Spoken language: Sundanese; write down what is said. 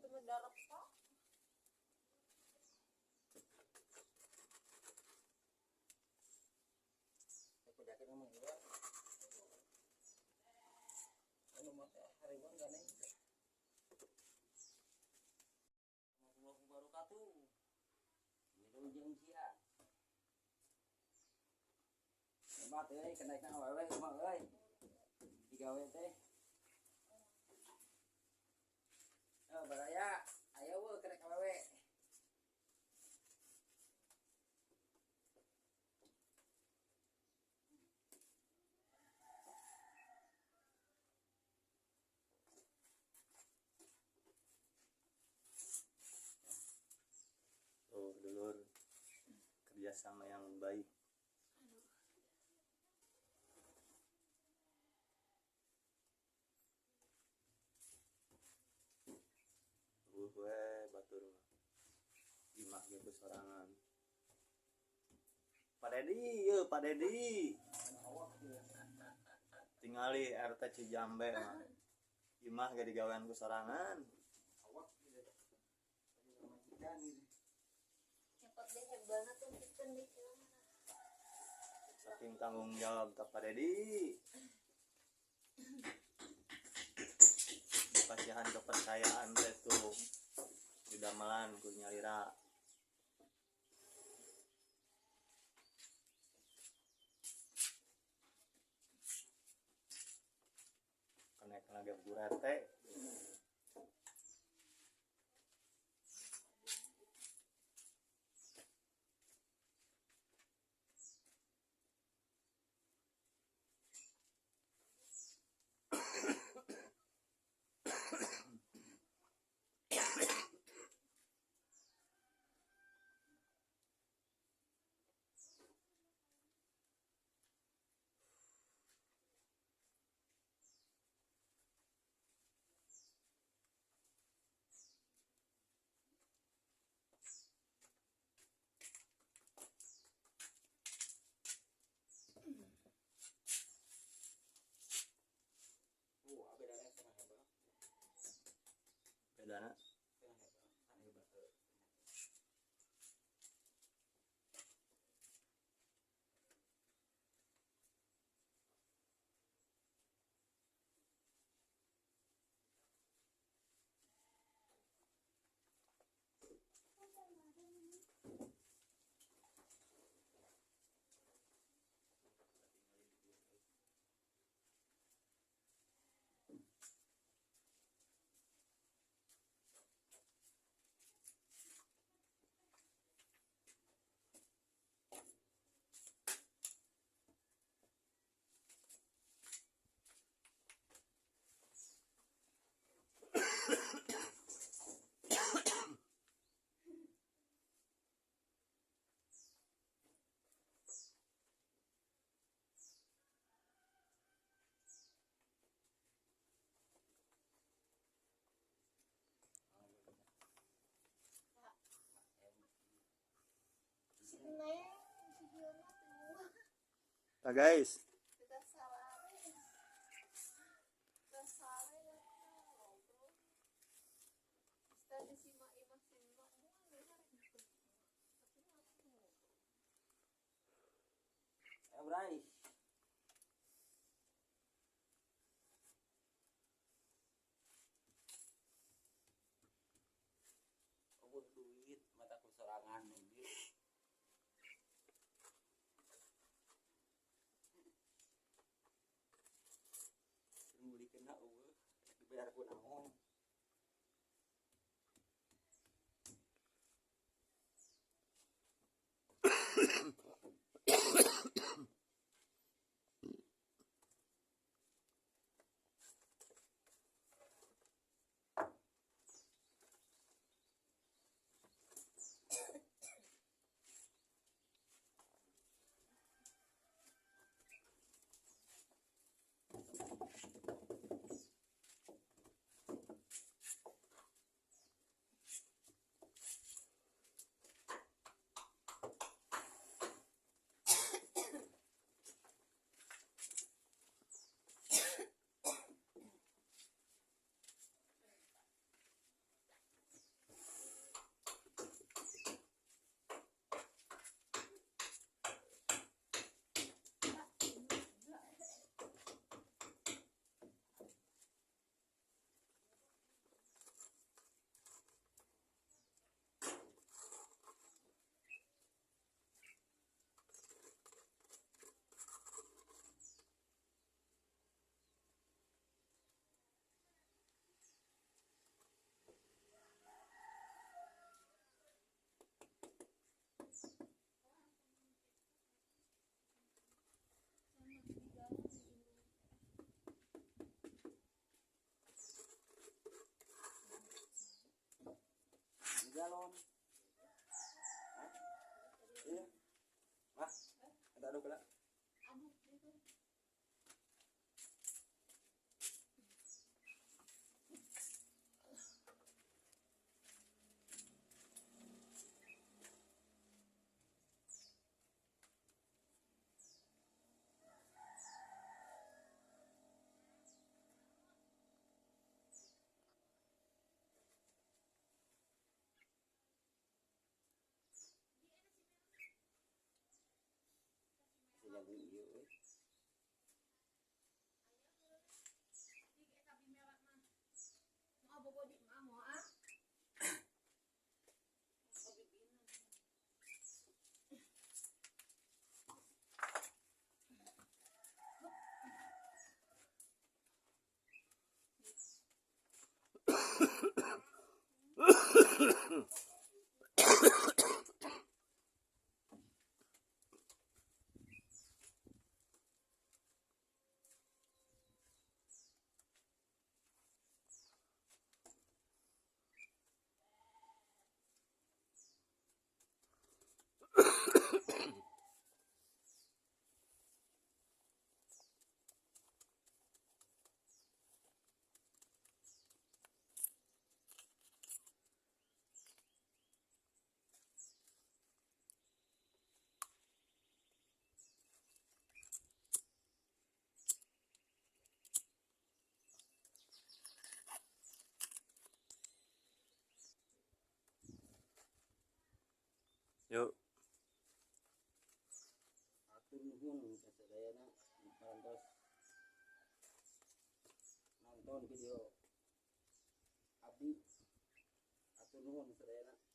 Itu mah darah pak. Aku jaket ngomong gua. Anu mah teh hariwang ganeng. Warahmatullahi wabarakatuh. Ini jeung sia. Hebat euy kenaikan awewe mah euy. Digawe teh. Oh, baraya, ayo we kenaik awewe. Tuh, dulur, kerjasama yang baik. Gue batur mah imah gitu sorangan. Pak Dedi, yeuh Pak Dedi. Tingali RT Cijambe mah. Imah ge digawean ku sorangan. Awak gitu. Majikan gitu. Nyokot deh hebatna tuh pikeun di mana. Saking tanggung jawab tak Pak Dedi. Pasihan kepercayaan teh tuh di damelan ku nyalira. Kenek lagi burete. Wah, bedana cenah hebat. Bedana Cenah hebat. Cenah hebat. Si Neng, si Hilma tuh. Nah guys, Kita salah. Kita salah ya ngobrol. Tadi si Mak Imah si Mak mulai hari itu. Tapi aku Eh, Bray. Eueuh duit mata ku sorangan ini. Meulikeun eueuh, dibayar ku naon. Galon. Iya. Mah, ada aduk lah. Aduk gitu. Jagung ieu euy. Yuk. Hatur nuhun kasadayana parantos nonton video abdi. Hatur nuhun sadayana.